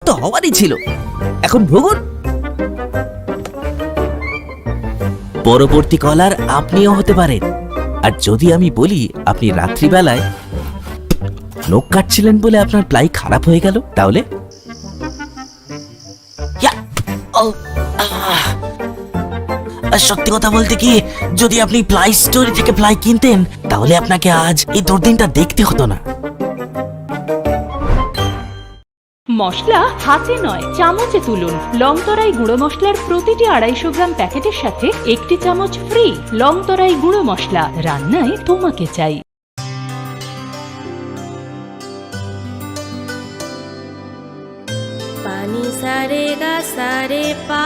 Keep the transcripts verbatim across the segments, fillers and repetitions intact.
তো হওয়ারই ছিল। এখন ভুগুন। পরবর্তী কলার আপনিও হতে পারেন। আর যদি আমি বলি আপনি রাত্রিবেলায় নখ কাটছিলেন বলে আপনার প্লাই খারাপ হয়ে গেল, তাহলে? ইয়া! ও! আহ! আর সত্যি কথা বলতে কি, যদি আপনি প্লাই স্টোর থেকে প্লাই কিনতেন, তাহলে আপনাকে আজ এই দুর্দিনটা দেখতে হতো না। মশলা হাতে নয়, চামচে তুলুন। লংতরাই গুঁড়ো মশলার প্রতিটি আড়াইশো গ্রাম প্যাকেটের সাথে একটি চামচ ফ্রি। লংতরাই গুঁড়ো মশলা, রান্নায় তোমাকে চাই। Pani sa re ga sa re pa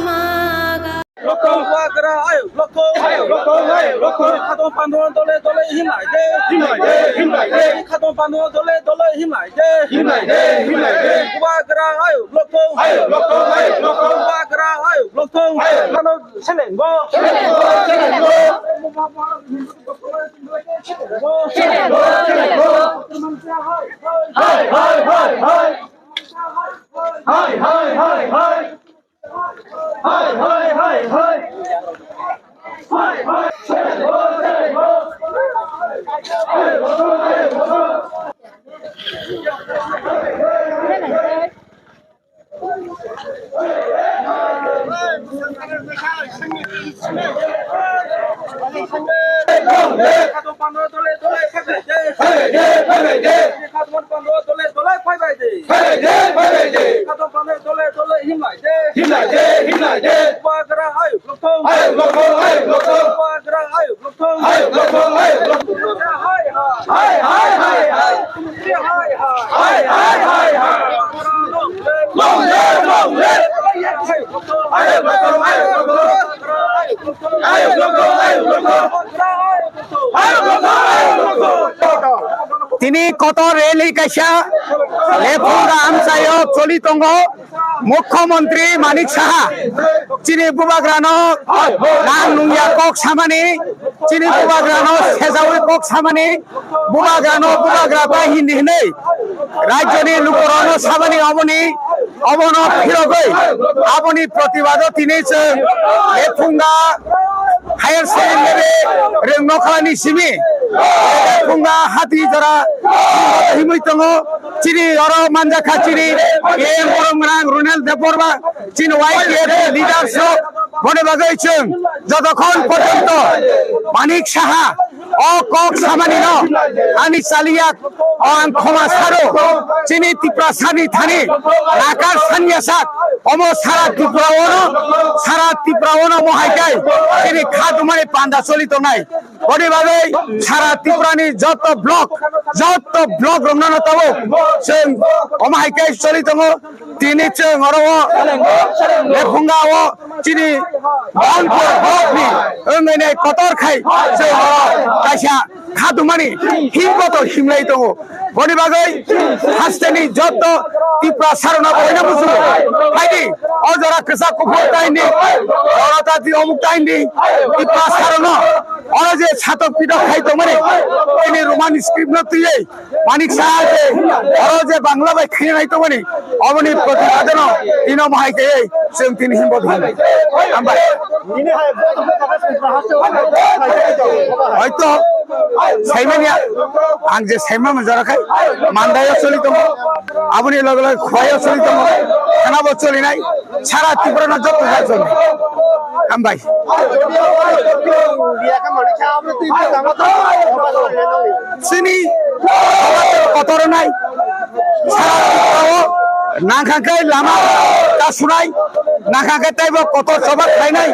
ma ga. Bubagra ayuk lokthung. Ayuk lokthung, ayuk lokthung. Khatong pando dole dole himlai de. Himlai de, himlai de. Khatong pando dole dole himlai de. Himlai de, himlai de. Bubagra ayuk lokthung. Ayuk lokthung, ayuk lokthung. Bubagra ayuk lokthung. Ayuk. Ano seleng bo. Seleng bo, seleng bo. Seleng bo, seleng bo. Hai, hai, hai, hai. Hai, hai, hai, hai. Hai, hai, hai, hai. Hai, hai. Bubagra ayuk lokthung. Ayuk lokthung, ayuk lokthung. Bubagra ayuk lokthung. Ayuk lokthung, ayuk lokthung. Hai, hai. Hai, hai, hai, hai. Hai, hai, hai, hai. Hai, hai, hai, hai. Long live, long live. Ayuk lokthung, ayuk lokthung. Ayuk lokthung, ayuk lokthung. Ayuk lokthung, ayuk lokthung. Tini kotor rally kaisa Lephunga amchaio choli tongo. Mukhyamantri Manik Saha chini bubagrano nang nungya kok samani, chini bubagrano sejawi kok samani, bubagrano bubagra ta hindi hinwi rajyoni lukorokno samani, oboni, obono phirogwi aboni protibado tini chwng Lephunga Higher Secondary Rwngnokhalani simi Lephunga Hatijora himwi tongo. Chini oro manjakha chini A M Borom Gwnang Ronel Debbarma, chini Y T F leaders rok. Boni bagwi chwng jotokhon porjonto Manik Saha o kok samani no ani chaliya o ang khoma saro, chini Tiprasani thani nakar sanya sak omo sara Tripura ono, sara Tripura ono mohai kai chini khatumani panda choli tongnai. Boni bagwi sara Tripurani joto block, joto block rokno no tabuk chwng omo hai khe choli tongo. Tini chwng oro o Lephunga o chini Bhawanpur block ni wngwi nai kotor khai chwng oro kaisa khatumani himboto himlai tongo. Boni bagwi hasteni joto Tiprasa rokno boino busugo. Haidi o jora kwchak kuphur taini, oro tati omuk taini, Tiprasa rokno oro je satok pitok khai tongmani, tini Roman script no twiwi Manik Saha je oro je Bangla bai khainai tongmani, oboni protibadano tino mohai khe chwng tini himbo thang. Hambai. Hoito saimanya, ang je saima manjarakhai, mandaio choli tongo, aboni loge loge khwlaio choli tongo, khanabo choli nai, sara Tripura no joto jat choli. Hambai. Chini kotor nai, sara Tripura o nangkha khe lama ta sunai, nangkha khe taibo kotor choba khlainai.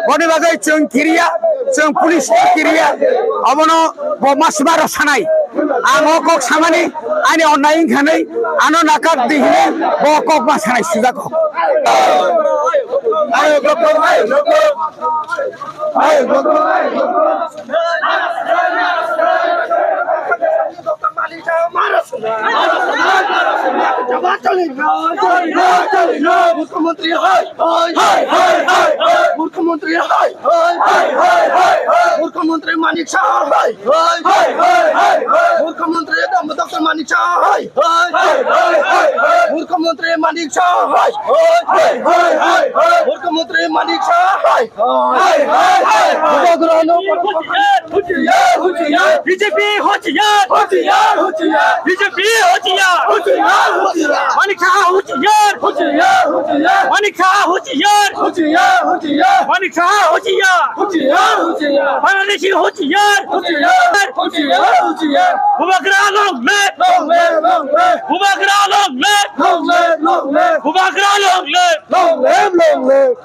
Boni bagwi chwng kiriya, chwng police kiriya, abono bo masma rok sanai. Ang o kok samani, ani onnai wngkha nai, ano nakar di hinwi bo kok ma sanai sujak kok. মুখ্যমন্ত্রী হায়, হায়, হায়, হায়, হায়। মুখ্যমন্ত্রী হায়, হায়, হায়, হায়, হায়। মুখ্যমন্ত্রী মানিক সাহা হায়, হায়, হায়, হায়, হায়, হায়। মুখ্যমন্ত্রী ডক্টর মানিক সাহা হায়, হায়, হায়, হায়, হায়, হায়। মুখ্যমন্ত্রী Manik Saha hai hai hai hai hai hai. Murkhyamantri Manik Saha hai hai hai hai hai. Bubagrano hochiyar, hochiyar, hochiyar. B J P hochiyar, hochiyar, hochiyar. B J P hochiyar, hochiyar, hochiyar. Manik Saha hochiyar, hochiyar, hochiyar. Manik Saha hochiyar, hochiyar, hochiyar. Manik Saha hochiyar, hochiyar, hochiyar. Bangladeshi hochiyar, hochiyar, hochiyar, hochiyar. Bubagra long live, long live, long live. Bubagra long live, long live, long live. Bubagra long live. Long live, long live.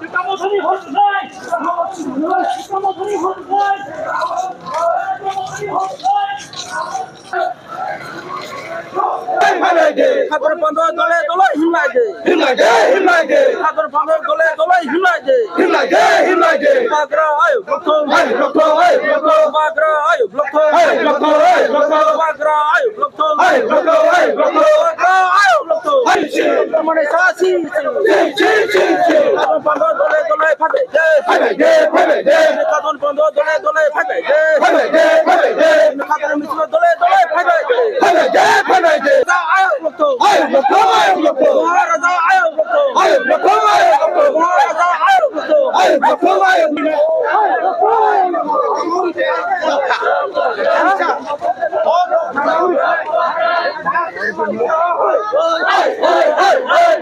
Khador pando dole dole himlai de. Himlai de, himlai de. Khador pando dole dole himlai de. Himlai de, himlai de. Bubagra ayo block thung. Ayo block thung, ayo block thung. Bubagra ayo block thung. Ayo block thung, ayo block thung. Bubagra ayo block thung. Ayo block thung, ayo block thung. Bubagra ayo block thung. Ayo si. Manik Saha si si. Si, si, si, si. Khadon pando dole dole phaibai de. Phaibai de, phaibai de. Khadon pando dole dole phaibai de. Phaibai de, phaibai de. Khadon mislo dole dole phaibai de. Phaibai de, phaibai de. Raja ayo block thung. Ayo block thung, ayo block thung. Raja ayo block thung. Ayo block thung, ayo block thung. Raja ayo block thung. Ayo block thung, ayo block thung.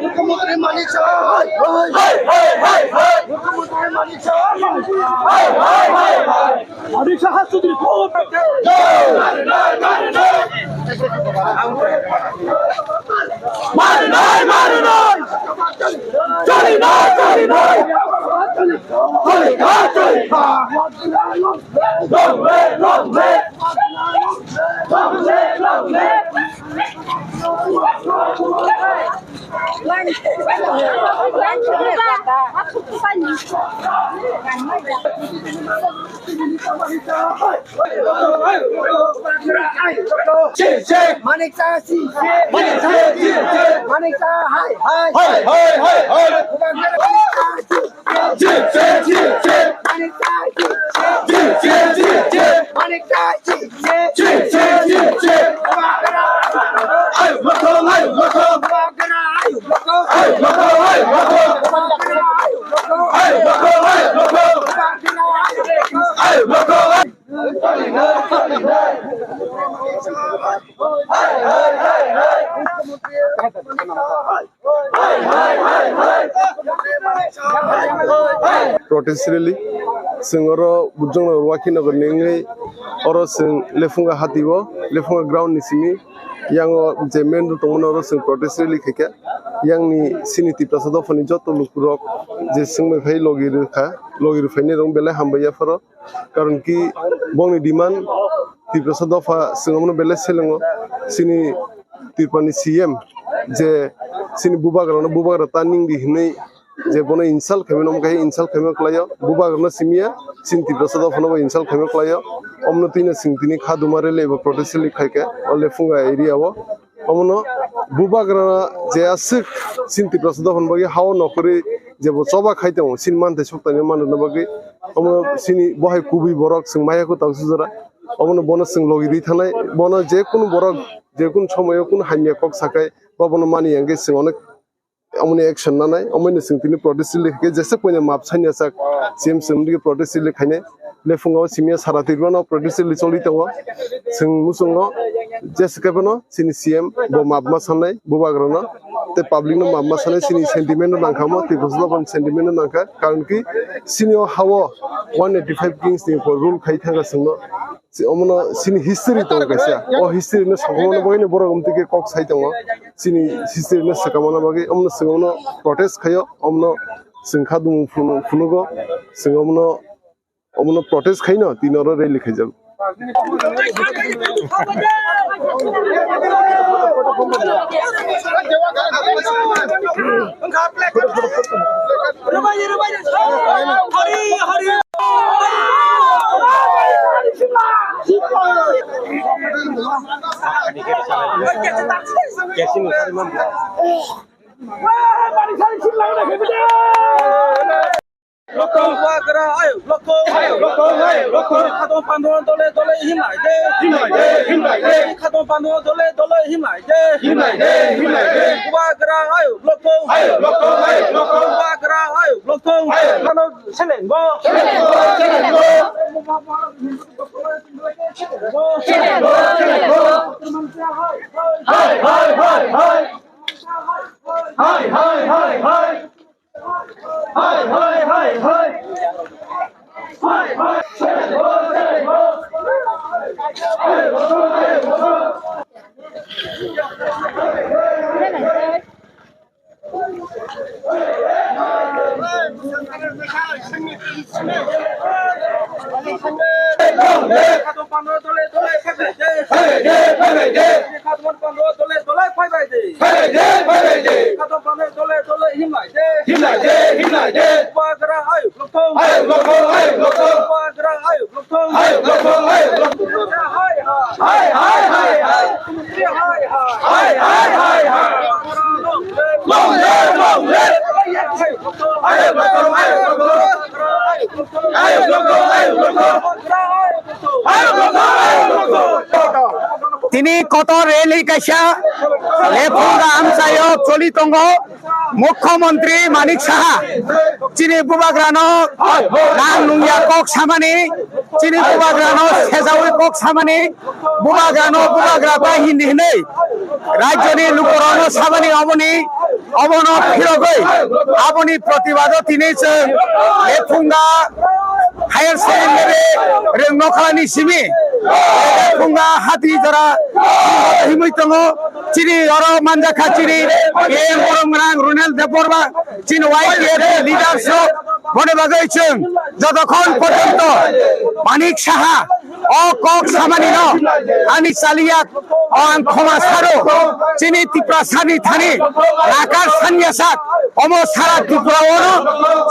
Murkhyamantri Manik Saha hai hai hai hai. Murkhyamantri Manik Saha hai hai hai hai. Manik Saha chudri ko. Marinai, marinai. Choli noi, choli noi. Choli noi, choli noi. Long live, long live. Long live, long live. Manik Saha si si. Manik Saha si si. Manik Saha hai hai. Hai hai hai hai. Manik Saha si si. Manik Saha si si. Manik Saha si si. Manik Saha si si. Ayo block thung, ayo block thung. Bubagra ayo block thung. Ayo block thung, ayo block thung. Bubagra ayo block thung. Ayo block thung, ayo block thung. Bubagra ayo block thung. Ayo block thung, ayo. Protest rally, chwng oro Bujongnagar Wakhinagar ni wngwi oro chwng Lefunga hati o, Lefunga ground ni simi, yang o je main road tongmani oro chwng protest rally khaikha. Yang ni chini Tiprasa dophani joto lukurok je chwng bai phai logi rwkha, logi rwphainai rok belai hambai yapharo. Karon ki bongni demand Tiprasa dopha chwng omono belai selengo. Chini Tripurani C M je chini bubagrano bubagra ta ningdi hinwi je bono insult khaimano, omo khe insult khaima kwlaio. Bubagrano simiya chini Tiprasa dophano bo insult khaima kwlaio. Omono twino chwng tini khaduma rally eba protest rally khaikha o Lefunga area o. Omono bubagra je aswk chini Tiprasa dophani bagwi hao nokhorwi jebo choba khai tongo, chini manthai suktanwi manrwna bagwi. Omo chini bohai kubui borok chwng maya kwtal sujora. Omono bono chwng logi rwi thanai, bono je kunu borok je kunu somoyo kunu hamya kok sakhai ba bono mani yang khe chwng onek omoni action nanai, omoino chwng tini protest rally khe jesa koina map sanya sak, C M chwng digi protest rally khainai. Lefungo simiya sara Tripura no protest rally choli tongo. Chwng muchungo jesa khe bono chini C M bo map ma sanai bubagrano tei public no map ma sanai, chini sentiment no nangkha mo, Tiprasa dophani sentiment no nangkha, karon ki chini o hao one eighty five kings ni rule khai thangkha chwngno. Si-, omono sini history tongo kaisa. O history no sakamano bagwi no borok omtwi khe kok sai tongo. Sini history no sakamano bagwi omono chwng omono protest khaio, omono chwng kha dumu phunu-, phunugo, chwng omono, omono protest khaino tini oro rally khaijago. Bubagra ayuk loktong. Ayuk loktong, ayuk loktong. Khatong pando dole dole himlai de. Himlai de, himlai de. Khatong pando dole dole himlai de. Himlai de, himlai de. Bubagra ayuk loktong. Ayuk loktong, ayuk loktong. Bubagra ayuk loktong. Ayuk. Khano seleng bo. Seleng bo, seleng bo. Seleng bo, seleng bo. Hai, hai, hai, hai. Hai, hai, hai, hai. Hai, hai, hai, hai. Hai, hai. Bubagra ayuk loktong. Ayuk loktong, ayuk loktong. Bubagra ayuk loktong. Ayuk loktong, ayuk loktong. Hai, hai. Hai, hai, hai, hai. Hai, hai, hai, hai. Long live, long live. Ayuk loktong, ayuk loktong. Ayuk loktong, ayuk loktong. Ayuk loktong, ayuk loktong. Tini kotor rally kaisa Lephunga amchaio choli tongo. Mukhyamantri Manik Saha chini bubagrano nang nungya kok samani, chini bubagrano sejawi kok samani, bubagrano bubagra bai hindi hinwi rajyoni lukurokno samani, oboni, obono phirogwi aboni protibado tini chwng Lephunga higher secondary rwng nokhalani simi Lephunga hati jora himwi tongo. Chini oro manjakha chini A M Borom Gwnang Runel Debbarma, chini Y T F leaders rok, boni bagwi chwng jotokhon porjonto Manik Saha o kok samani no ani chaliya o ang khoma saro, chini Tripura sani thani nakar sanya sak omo sara Tripura ono,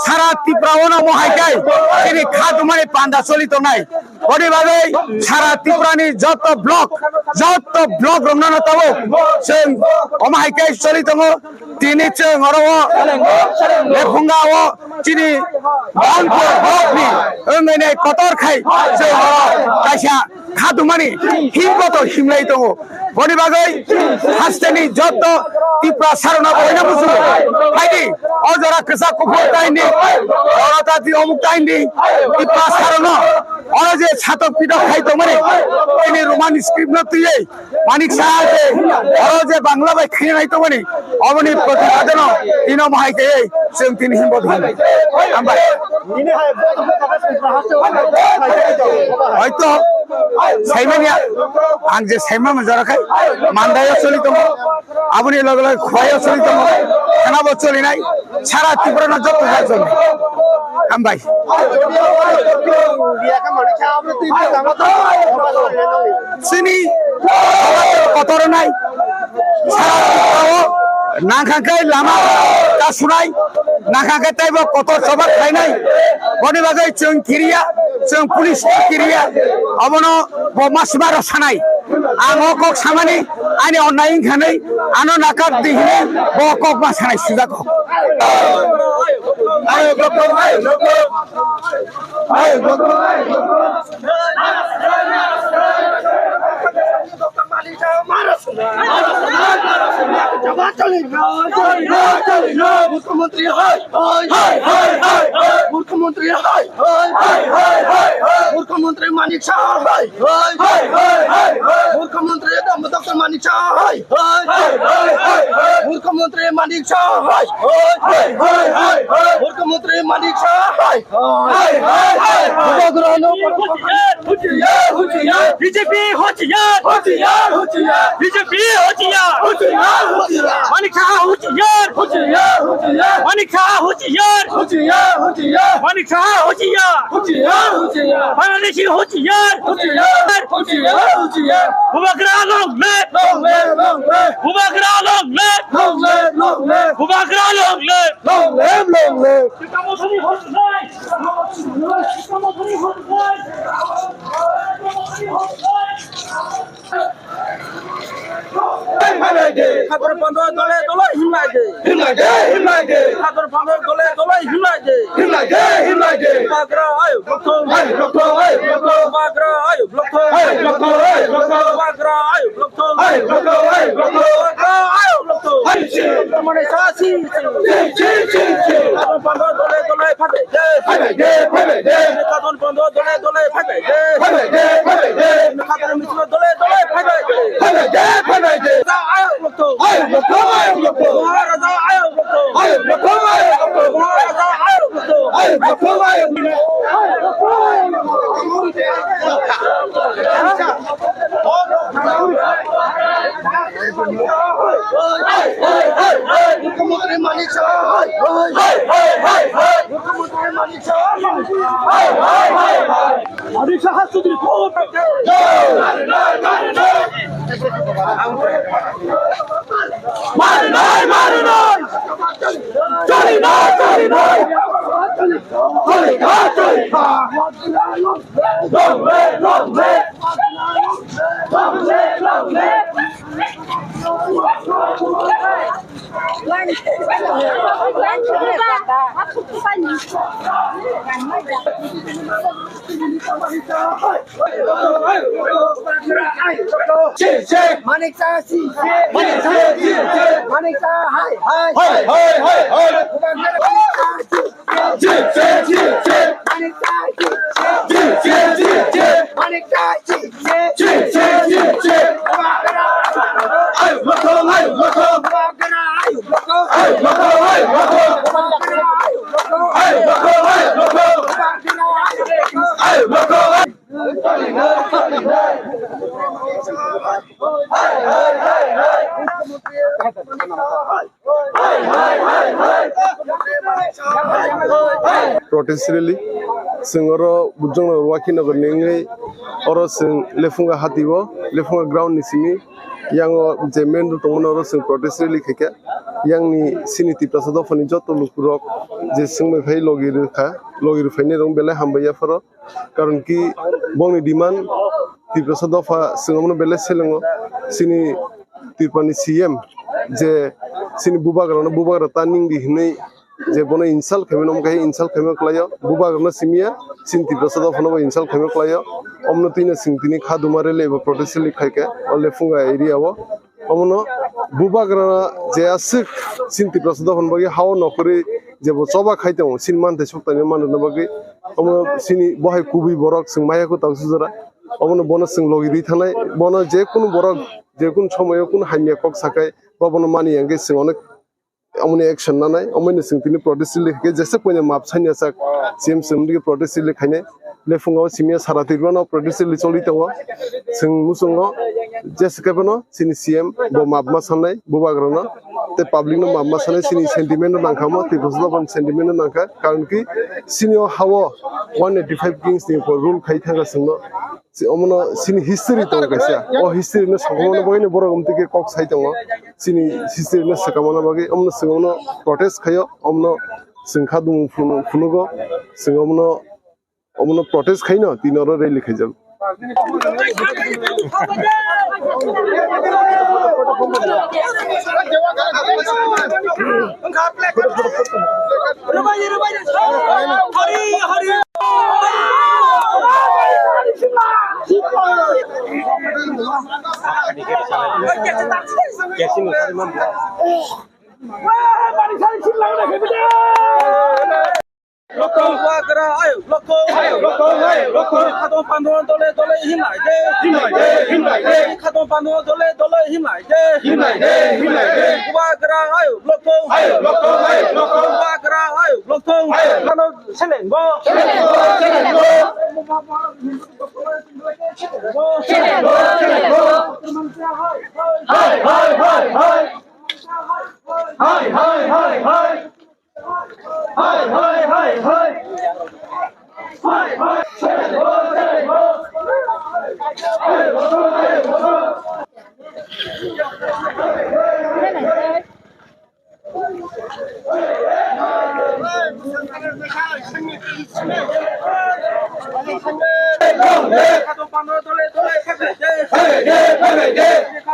sara Tripura ono mohai kai chini kha tumani panda choli tongnai. Boni bagwi sara Tripura ni joto block, joto block rokno no tabuk chwng omo hai khe choli tongo. Tini chwng oro o Lephunga o chini bangkhe hokni wngwi nai kotor khai chwng oro kaisa khatumani himboto himlai tongo. Boni bagwi hasteni joto Tripura sarona boina musugo. Phaidi, o jora kwchak kuphur taindi, oro tati omuk taindi, Tripura sarona, oro je satok pitok khai tongmani, ini Roman script no twiwi, Manik Saha je, oro je Bangla bai khainai tongmani, oboni protibadano tino mohai kaiwi, chwng tini himbo thangwi. Hambai. Hoito saimanya, ang je saima manjarakhai, mandaio choli tongo, aboni loge loge khwlaio choli tongo, khanabo cholinai, sara Tripura no joto jat choli. Hambai. Chini kotor nai, sara Tripura o nangkha khe lama ta sunai, nangkha khe teibo kotor choba khlainai. Boni bagwi chwng kiriya, chwng police kiriya, obono bo masima rok sanai. Ang o kok samani, ani onnai wngkha nai, ano nakar di hinwi bo kok ma sanai sujak kok. Ayo, ayo, ayo, ayo. মুখ্যমন্ত্রী হায় হায় হায় হায় হায় হায় হায়। মুখ্যমন্ত্রী হায় হায় হায় হায় হায়। মুখ্যমন্ত্রী মানিক সাহা হায় হায় হায় হায় হায় হায়। মুখ্যমন্ত্রী ডক্টর মানিক সাহা হায় হায় হায় হায় হায় হায়। মুখ্যমন্ত্রী মানিক সাহা হায় হায় হায় হায় হায় হায়। মুখ্যমন্ত্রী মানিক সাহা হায় হায় হায় হায় হায়। হুঁশিয়ার, হুঁশিয়ার, হুঁশিয়ার। বিজেপি হুঁশিয়ার, হুঁশিয়ার, হুঁশিয়ার। বিজেপি হুঁশিয়ার, হুঁশিয়ার, হুঁশিয়ার। মানিক সাহা হুঁশিয়ার, হুঁশিয়ার, হুঁশিয়ার। মানিক সাহা হুঁশিয়ার, হুঁশিয়ার, হুঁশিয়ার। মানিক সাহা হুঁশিয়ার, হুঁশিয়ার, হুঁশিয়ার। বাংলাদেশি হুঁশিয়ার, হুঁশিয়ার, হুঁশিয়ার, হুঁশিয়ার। বুবাগ্রা long live, long live, long live। বুবাগ্রা long live, long live, long live। বুবাগ্রা long live, long live, long live। শিক্ষামন্ত্রী হুঁশিয়ার। Khador pando dole dole himlai de. Himlai de, himlai de. Khador pando dole dole himlai de. Himlai de, himlai Bubagra ayuk block thung. Ayuk block thung, ayuk block thung. Bubagra ayuk block thung. Ayuk block thung, ayuk block thung. Bubagra ayuk block thung. Ayuk block thung, ayuk block thung. Bubagra ayuk block thung. Ayuk block thung. Mane sasi. Chi, chi, chi, chi. Kadon pando dole dole phaibai de. Phaibai de, phaibai de. Kadon pando dole dole phaibai de. Phaibai de, phaibai de. Kadon mislo dole dole phaibai de. Phaibai de, phaibai de. Raja ayuk block thung. Ayuk block thung, ayuk block thung. Raja ayuk block thung. Ayuk block thung, ayuk block thung. Raja ayuk block thung. Ayuk block thung, ayuk block thung. Mukhyamantri Manik Saha hai hai. Mukhyamantri Manik Saha hai hai. Manik Saha Chudri Kota. Marinai, marinai. Chali na, chali na. Chali na, chali na. Long live, long live. Long live, long live. Manik Saha, Manik Saha, Manik Saha, hai, hai. Hai, hai, hai, hai. Manik Saha, Protest rally, chwng oro Bujong Nagar, Wakhi Nagar ni wngwi oro chwng Lefunga hati o, Lefunga ground ni simi, yang o je main road tongmani oro chwng protest rally khaikha. Yang ni chini Tiprasa dopha ni joto lukurok je chwng bai phai logi rwkha, logi rwphainai rok belai hambai yapharo. Karon ki bongni demand Tiprasa dopha chwng omono belai selengo. Chini Tripura ni C M je chini bubagrano bubagra ta ningdi hinwi je bono insult khaimano, omo khe insult khaima kwlaio. Bubagrano simiya chini Tiprasa dophano bo insult khaima kwlaio. Omono twino chwng tini kha duma rally eba protest rally khaikha o Lefunga area o. Omono bubagra je aswk chini Tiprasa dophani bagwi ha-o nokhorwi jebo choba khai tongo, chini manthai suktanwi manrwna bagwi. Omono chini bo hai kubui borok chwng maya khe tausu jora. Omono bono chwng logi rwi thangnai. Bono je kunu borok je kunu somoyo kunu hamya kok sakhai ba bono mani ya hwnkhe chwng onek omoni action nanai, omoino chwng tini protest rally khe jesa koino map sanya sak, C M chwng digi protest rally khainai. Lefungo simiya sara Tripura no protest rally choli tongo. Chwng muchungo jesa khe bono chini C M bo map ma sanai bubagrano tei public no map ma sanai, chini sentiment no nangkha mo, tei bwswk sentiment no nangkha, karon ki chini o ha-o one eighty five kings ni rule khai thangkha chwngno. Si omono sini history tongo kaisa. O history no sakamano bagwi no borok omtwi khe kok sai tongo. Sini history no sakamano bagwi omono chwng omono protest khaio, omono chwng kha dumu phunu-, phunugo, chwng omono, omono protest khaino tini oro rally khaijago. Bubagra ayuk block thung. Ayuk block thung, ayuk block thung. Khadong pando dole dole himlai de. Himlai de, himlai de. Khadong pando dole dole himlai de. Himlai de, himlai de. Bubagra ayuk block thung. Ayuk block thung, ayuk block thung. Bubagra ayuk block thung. Ayuk. Khano seleng bo. Seleng bo, seleng bo. Seleng bo, seleng bo. Hai, hai, hai, hai. Hai, hai, hai, hai. Hai, hai, hai, hai. Hai, hai.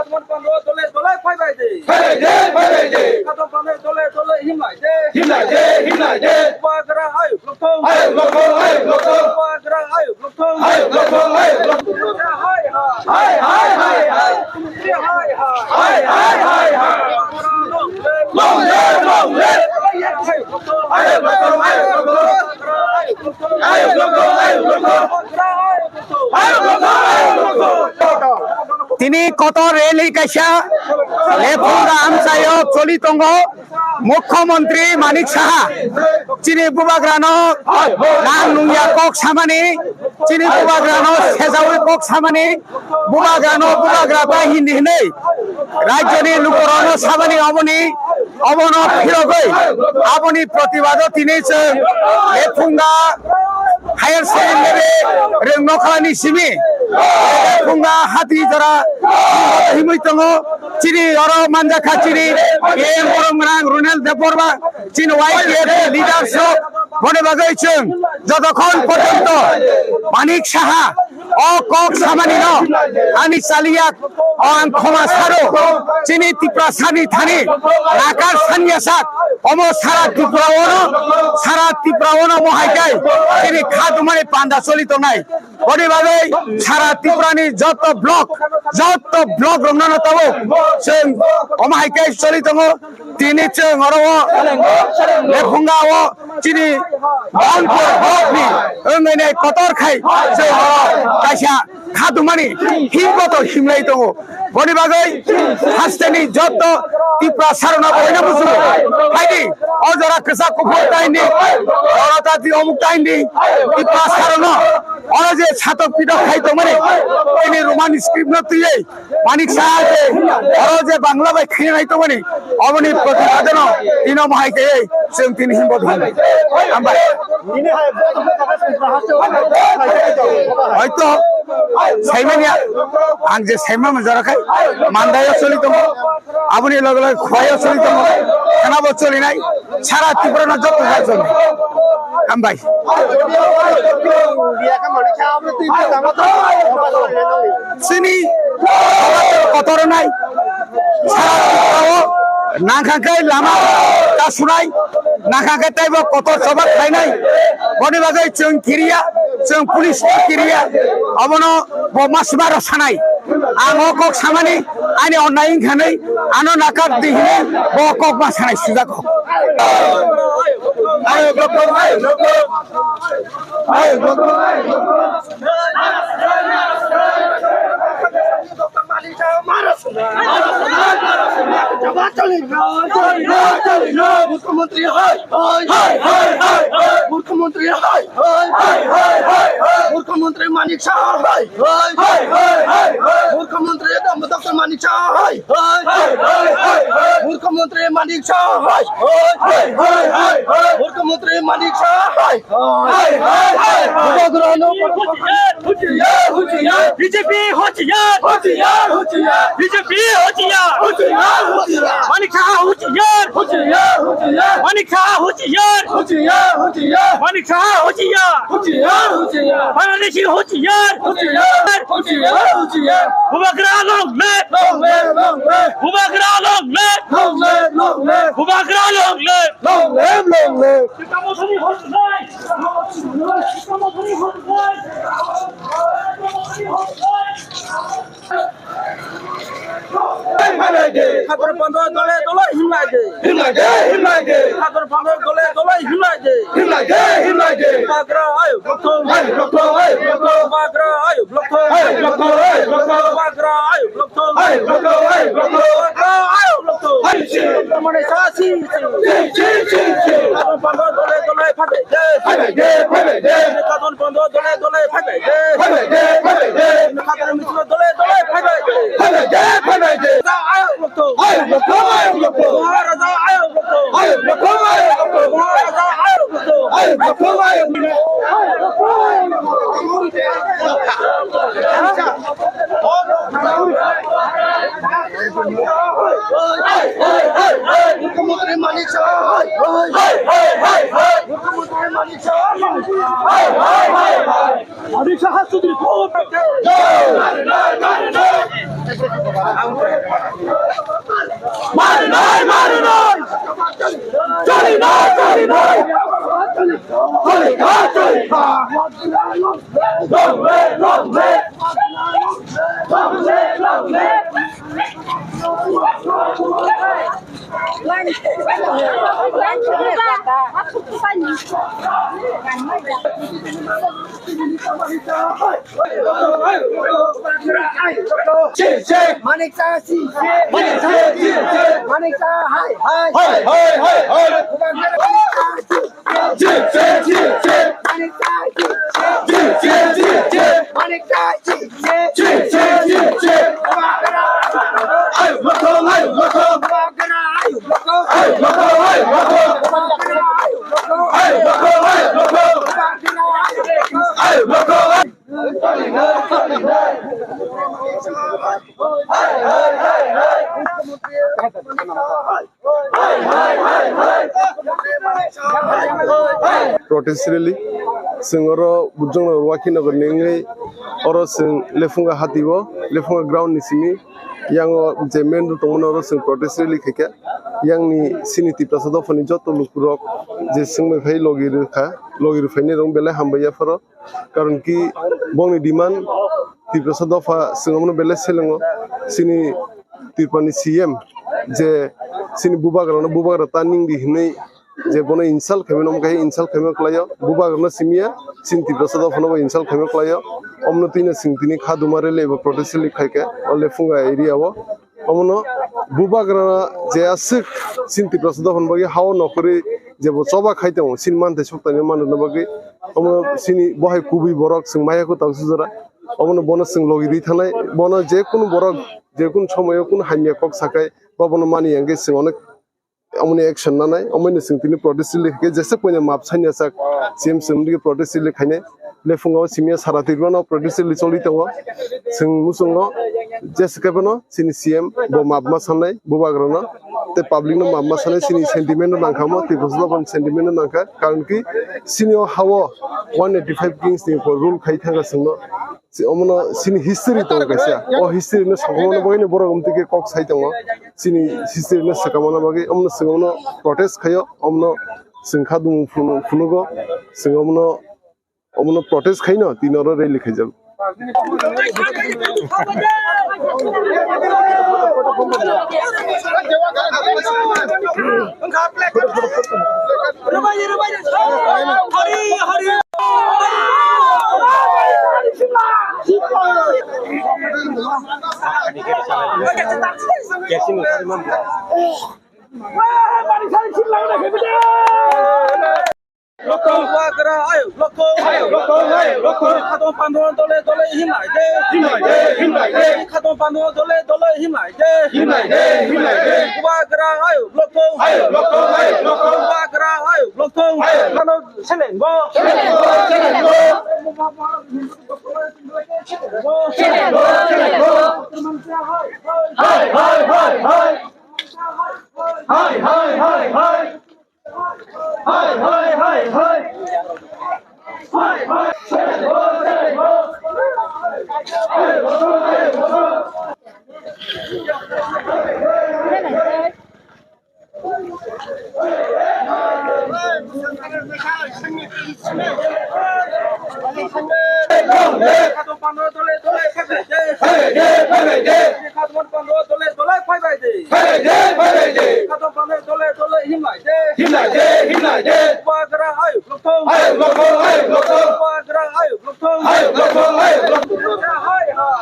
Dole dole phaibai de. Phaibai de, phaibai de. Kadam pano dole dole himlai de. Himlai de, himlai de. Bubagra ayuk lokthong. Ayuk lokthong, ayuk lokthong. Bubagra ayuk lokthong. Ayuk lokthong, ayuk lokthong. Hai hai. Hai hai, hai hai. Hai hai, hai hai. Long live, long live. Ayuk lokthong, ayuk lokthong. Ayuk lokthong, ayuk lokthong. Tini kotor rally kaisa Lephunga amchaio choli tongo. Mukhyamantri Manik Saha chini bubagrano nang nungya kok samani, chini bubagrano sejawi kok samani, bubagrano bubagra bai hindi hinwi rajyoni lukurokno samani oboni Obono phirogwi aboni protibado tini chwng Lephunga Higher Secondary rwng nokhlani simi Lephunga hati jora himwi tongo. Chini oro manjakha chini A M Boromgwnang Ronel Debbarma, chini Y T F leaders rok, boni bagwi chwng jotokhon porjonto Manik Saha o kok samani no ani chaliya o ang khoma saro chini Tiprasani thani nakar sanya sak omo sara Tripura ono sara Tripura ono mo hai kai chini kha dumani panda choli tongnai. Boni bagwi sara Tripurani joto block joto block rokno no tabuk chwng omo hai kai choli tongo. Tini chwng oro o Lephunga o chini Bangpur hokni wngwi nai kotor khai chwng oro kaisa khatumani himboto himlai tongo. Boni bagwi hasteni joto Tipra sarona boina busugo. Haidi o jora kwchak kuphur taindi, jora tati omuk taindi, Tipra sarono oro je satok pitok khai tongmani, ini Roman script no twiwi Manik Saha je oro je Bangla bai khainai tongmani oboni protibadano tino mohai khe chwng tini himbo thang. Hambai. Hoito saimanya ang je saima manjara khai mandayo choli tongo, aboni loge loge khwayo choli tongo, khanabo choli nai. Sara Tripura no joto jajoni. Hambai. Chini kotor nai. Sara Tripura o nangkha khe lama ta sunai. Nangkha khe taibo kotor choba khlainai. Boni bagwi chwng kiriya, chwng police kiriya. Obono bo masmaro sanai. Ang o kok samani ani onnai wngkha hinwi ano nakar di hinwi bo kok ma sanai sujak kok. Murkha mantri hai hai hai. Murkha mantri hai hai hai. Murkha mantri hai hai hai. Murkha mantri Manik Saha hai hai hai hai hai. Murkha mantri Dam-, Doctor Manik Saha hai hai hai hai hai. Murkha mantri Manik Saha hai hai hai hai hai. Murkha mantri Manik Saha hai hai hai hai. Bubagrano Huchiyar, huchiyar, huchiyar. B J P huchiyar, huchiyar, huchiyar. B J P huchiyar, huchiyar, huchiyar. Manik Saha huchiyar, huchiyar, huchiyar. Manik Saha huchiyar, huchiyar, huchiyar. Manik Saha huchiyar, huchiyar, huchiyar. Bangladeshi huchiyar, huchiyar, huchiyar, huchiyar. Bubagra long live, long live, long live. Bubagra long live, long live, long live. Bubagra long live, long live, long live. Khator pando dole dole himlai de. Himlai de, himlai de. Khator pando dole dole himlai de. Himlai de, himlai de. Bubagra ayuk lokthong. Ayuk lokthong, ayuk lokthong. Bubagra ayuk lokthong. Ayuk lokthong, ayuk lokthong. Bubagra ayuk lokthong. Ayuk lokthong, ayuk lokthong. Bubagra ayuk lokthong. Ayuk si. Mane sasi. Si, si, si, si. Khator pando dole dole phaibai de. Phaibai de, phaibai de. Khator pando dole dole phaibai de. Phaibai de, phaibai de. Khator mislo dole dole phaibai de. Phaibai de, phaibai de. Raja ayuk lokthong. Ayuk lokthong, ayuk lokthong. Maharaja ayuk lokthong. Ayuk lokthong, ayuk lokthong. Maharaja ayuk lokthong. Ayuk lokthong, ayuk lokthong. Murkha mantri Manik Manik Saha has to be reported. Marinai, marinai! Choli nai, choli nai! Choli kha, choli kha! Long live, long live! Long live, long live! Manik Saha, Manik Saha, Manik Saha, hai, hai. Hai, hai, hai, hai. Manik Saha, Manik Saha, Manik Saha. Protest rally chwng oro Bujong Nagar Wakhi Nagar ni wngwi oro chwng Lefunga hati o, Lefunga ground ni simi yang o je main road tongmani oro chwng protest rally khaikha. Yang ni sini Tiprasa dopha ni joto lukurok je chwng bai phai logi rwkha, logi rwphainai rok belai hambai yapharo. Karon ki bongni demand Tiprasa dopha chwng omono belai selengo. Chini Tripura ni C M je chini bubagra no bubagra ta ning di hinwi je bono insult khaimano, omo khe insult khaima kwlaio. Bubagra no simiya chini Tiprasa dopha no bo insult khaima kwlaio. Omono twino chwng tini kha duma rally eba protest rally khaikha o Lefunga area o. Omono bubagra je aswk chini Tiprasa dophani bagwi hao nokhorwi je bo choba khai tongo, chini manthai soktaino manrwna bagwi. Omono chini bo hai kubui borok chwng maya kwtal sujora. Omono bono chwng logi rwi thangnai, bono je kunu borok je kunu somoyo kunu hamya kok sakai ba bono mani yang khe chwng onek omoni action nanai, omoino chwng tini protest rally khe jesa koina map sanya sak, C M chwng tini protest rally khainai. Lefungo simiya sara Tripura no protest rally choli tongo. Chwng muchungo jesa khe bono chini C M bo map ma sanai bubagrano tei public no map ma sanai, chini sentiment no nangkha mo, Tiprasa dophani sentiment no nangkha, karon ki chini o hao one eighty five kings ni rule khai thangkha chwngno. Si-, omono sini history tongo kaisa. O history no sakamano bagwi no borok omtwi khe kok sai tongo. Sini history no sakamano bagwi omono chwng omono protest khaio, omono chwng kha dumu phunu-, phunugo, chwng omono, omono protest khaino tini oro rally khaijago. Bubagra ayuk lokthung. Bubagra ayuk lokthung. Khatong pando dole dole himlai de. Himlai de, himlai de. Khatong pando dole dole himlai de. Himlai de, himlai de. Bubagra ayuk lokthung. Ayuk lokthung, ayuk lokthung. Bubagra ayuk lokthung. Ayuk. Ano seleng bo. Seleng bo, seleng bo. Seleng bo, seleng bo. Hai, hai, hai, hai. Hai, hai, hai, hai. Hai, hai, hai, hai. Hai, hai, seleng bo, seleng bo. Hai, hai, hai, hai.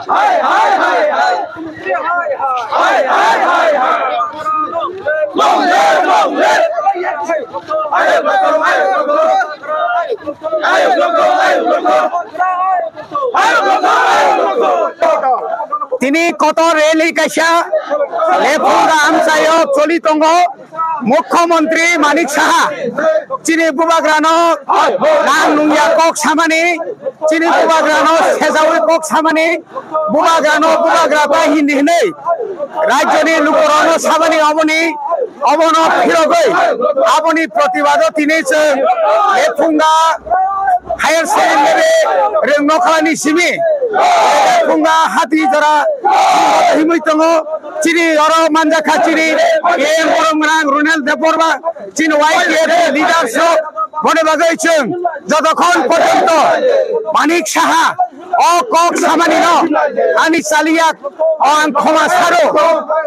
Hai, hai, hai, hai. Hai, hai, hai, hai. Long live, long live. Ayuk lokthung, ayuk lokthung. Ayuk lokthung, ayuk lokthung. Ayuk lokthung, ayuk lokthung. Tini kotor rally kaisa Lefunga amchaio choli tongo. Mukhyamantri Manik Saha chini bubagrano nang nungya kok samani, chini bubagrano sejawi kok samani, bubagrano bubagra ta hindi hinwi rajyoni lukurokno samani, omoni Obono phirogwi aboni protibado tini chwng Lephunga Higher Secondary Rwngnokhalani simi Lephunga Hatijora himwi tongo. Chini oro manjakha chini A M Borom Gwnang Runel Debbarma, chini Y T F leaders rok. Boni bagwi chwng jotokhon porjonto Manik Saha o kok samani no ani chaliya o ang khoma saro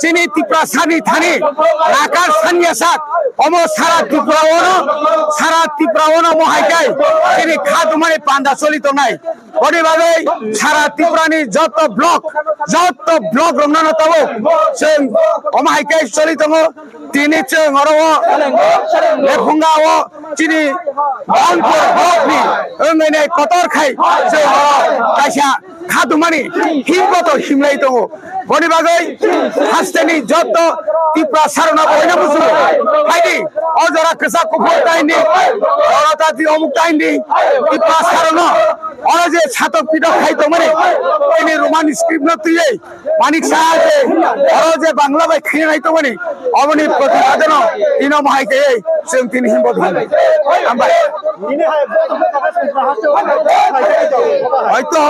chini Tiprasani thani nakar sanya sak omo sara Tripura ono sara Tripura ono mohai kai chini khadumani panda choli tongnai. Boni bagwi sara Tripurani joto block joto block rokno no tabuk chwng omo hai kai choli tongo. Tini chwng oro o Lephunga o chini Bangpur block ni wngwi nai kotor khai chwng oro kaisa khadumani himboto himlai tongo. Boni bagwi hasteni joto Tipra sarokno boina busu phaidi o jora kwchak kuphur taini oro tati omuk taini Tipra sarokno oro je satok pitok khai tongmani tini Roman script no twiwi Manik Saha je oro je Bangla bai khainai tongmani oboni protibadano tino mohai khe chwng tini himbo thang. Hambai. Hoito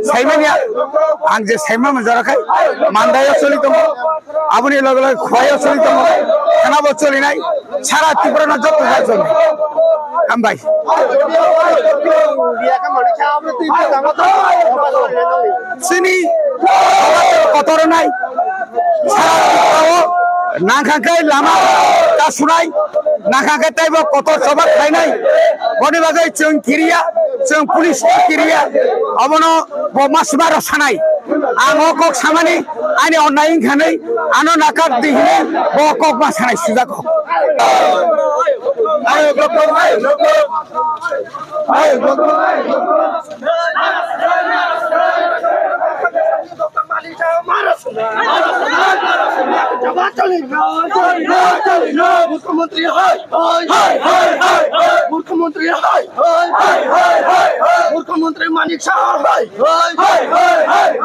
saimanya ang je saima manjarakhai mandaio choli tongo aboni loge loge khwlaio choli tongo thanabo cholinai sara Tripura no joto jajoni. Hambai. Chini kotor nai. Sara Tripura o nangkha khe lama ta sunai, nangkha khe taibo kotor choba khlainai. Boni bagwi chwng kiriya, chwng police kiriya. Obono bo masma rw sanai. Ang o kok samani ani onnai wngkha nai, ano nakar di hinwi bo kok ma sanai sujak kok. মুখ্যমন্ত্রী হায় হায় হায় হায় হায়। মুখ্যমন্ত্রী হায় হায় হায় হায় হায়। মুখ্যমন্ত্রী মানিক সাহা হায় হায় হায় হায়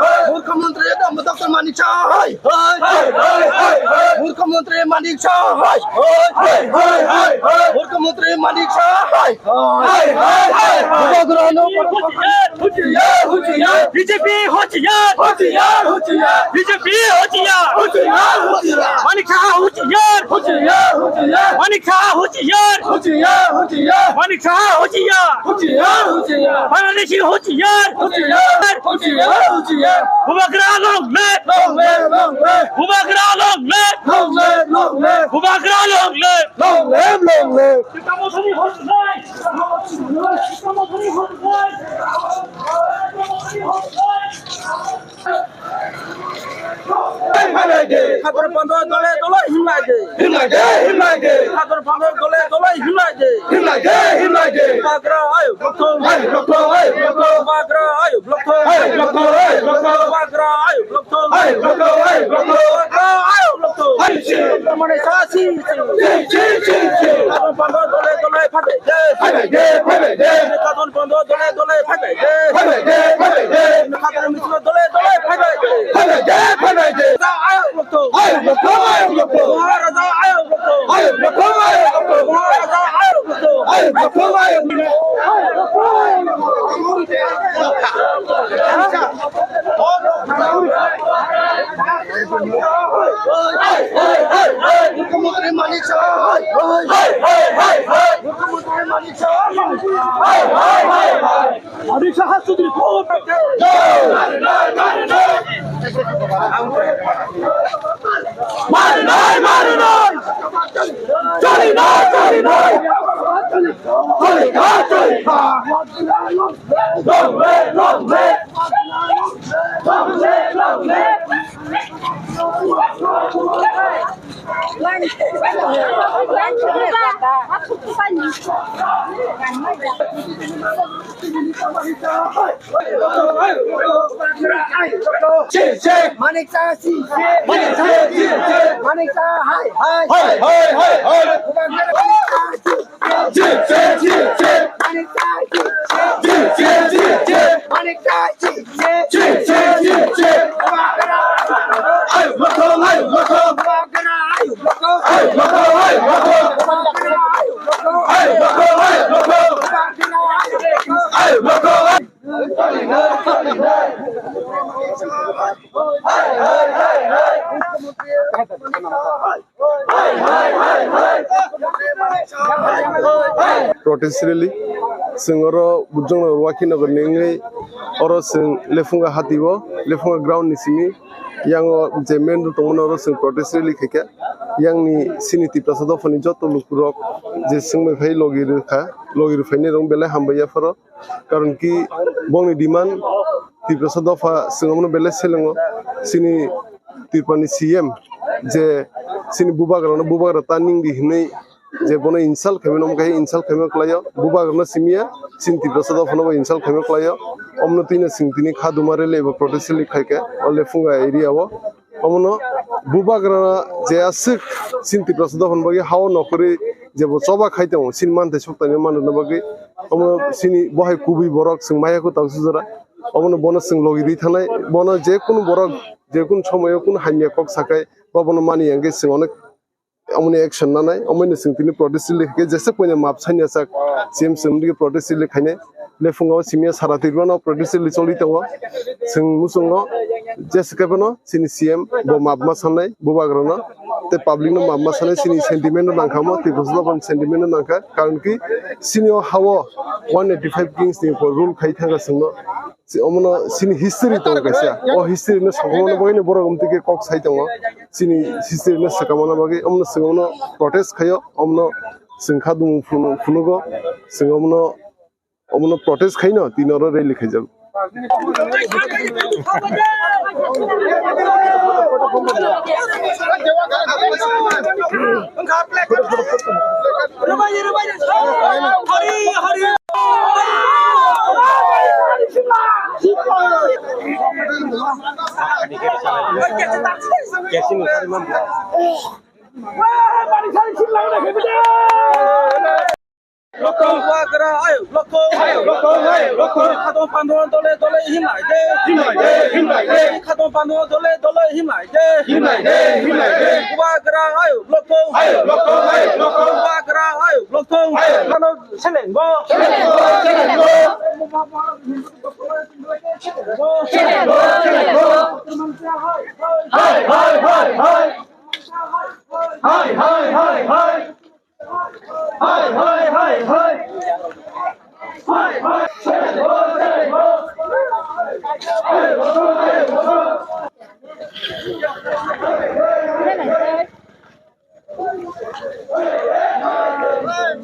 হায়। মুখ্যমন্ত্রী ডক্টর মানিক সাহা হায় হায় হায় হায় হায়। মুখ্যমন্ত্রী মানিক সাহা হায় হায় হায় হায় হায়। মুখ্যমন্ত্রী মানিক সাহা হায় হায় হায় হায় হায়। হুঁশিয়ার, হুঁশিয়ার, বিজেপি হুঁশিয়ার, হুঁশিয়ার, হুঁশিয়ার, বিজেপি হুঁশিয়ার, হুঁশিয়ার, হুঁশিয়ার, মানিক সাহা হুঁশিয়ার, হুঁশিয়ার, হুঁশিয়ার, মানিক সাহা হুঁশিয়ার, হুঁশিয়ার, হুঁশিয়ার, মানিক সাহা হুঁশিয়ার, হুঁশিয়ার, হুঁশিয়ার, বাংলাদেশি হুঁশিয়ার, হুঁশিয়ার, হুঁশিয়ার, হুঁশিয়ার, বুবাগ্রা long live, long live, long live, বুবাগ্রা long live, long live, long live, বুবাগ্রা long live, long live, long live. Sadar Pando dole dole himlai de. Himlai de, himlai de. Sadar Pando dole dole himlai de. Himlai de, himlai de. Bubagra ayuk blokthong. Ayuk blokthong, ayuk blokthong. Bubagra ayuk blokthong. Ayuk blokthong, ayuk blokthong. Bubagra ayuk blokthong. Ayuk blokthong, ayuk blokthong. Bubagra ayuk blokthong. Ayuk si. Mane sa si si. Si, si, si, si. Sadar Pando dole dole phabe de. Phabe de, phabe de. Sadar Pando dole dole phabe de. Phabe de, phabe de. Sadar Pando dole dole phabe de. Phabe de, phabe de. Raja ayuk blokthong. Ayuk blokthong, ayuk blokthong. Maharaja ayuk blokthong. Ayuk blokthong, ayuk blokthong. Maharaja ayuk blokthong. Ayuk blokthong, ayuk blokthong. Mukhomantri Manik Saha hai hai. Mukhomantri Manik Saha hai hai. Manik Saha chudri khub. Marinai, marinai. Choli nai, choli nai. Choli kha, choli kha. Long live, long live. Long live, long live. Manik Saha, Manik Saha, Manik Saha, hai, hai. Hai, hai, hai, hai. Manik Saha, Manik Saha, Manik Saha, Manik Saha. Ayuk blokthong, ayuk blokthong. Bubagra ayuk blokthong. Protest rally, chwng oro Bujongnagar Wakhinagar ni wngwi oro chwng Lefunga hati o, Lefunga ground ni simi, yang o je main road tongmani oro chwng protest rally khaikha. Yang ni chini Tiprasa dopha ni joto lukurok je chwng bai phai logi rwkha, logi rwphainai rok belai hambai yapharo. Karon ki bongni demand Tiprasa dopha chwng omono belai selengo. Chini Tripura ni C M je chini bubagrano bubagra ta ningdi hinwi je bono insult khaimano omo khe insult khaima kwlaio. Bubagrano simiya chini Tiprasa dophano bo insult khaima kwlaio. Omono twino chwng tini khaduma rally eba protest rally khaikha o Lefunga area o. Omono bubagra je aswk chini Tiprasa dophani bagwi hao nokhorwi jebo choba khai tongo, chini manthai suktanwi manrwna bagwi. Omo chini bohai kubui borok chwng maya khe tausu jora. Omono bono chwng logi rwi thangnai, bono je kunu borok je kunu somoyo kunu hamya kok sakhai ba bono mani ya hwnkhe chwng onek omoni action nanai, omoino chwng tini protest rally khe jesa koine map sanya sak, C M chwng tini protest rally khainai. Lefungo simiya sara Tripura no protest rally choli tongo. Chwng muchungo jesa khe bono chini C M bo map ma sanai bubagrano tei public no map ma sanai, chini sentiment no nangkha mo, Tiprasa dophani sentiment no nangkha, karon ki chini o hao one eighty five kings ni rule khai thangkha chwngno. Si-, omono chini history tongo kaisa. O history no sakamano bagwi no borok omtwi khe kok sai tongo. Chini history no sakamano bagwi omono chwng omono protest khaio, omono chwng kha dumung phunu-, phunugo. Chwng omono, omono protest khaino tini oro rally khaijago. Bubagra ayuk lokhong. Ayuk lokhong, ayuk lokhong. Khatong pando dole dole himlai de. Himlai de, himlai de. Khatong pando dole dole himlai de. Himlai de, himlai de. Bubagra ayuk lokhong. Ayuk lokhong, ayuk lokhong. Bubagra ayuk lokhong. Ayuk. Khano seleng bo. Seleng bo, seleng bo. Seleng bo, seleng bo. Hai, hai, hai, hai. Hai, hai, hai, hai. Hai, hai, hai, hai. Hai, hai.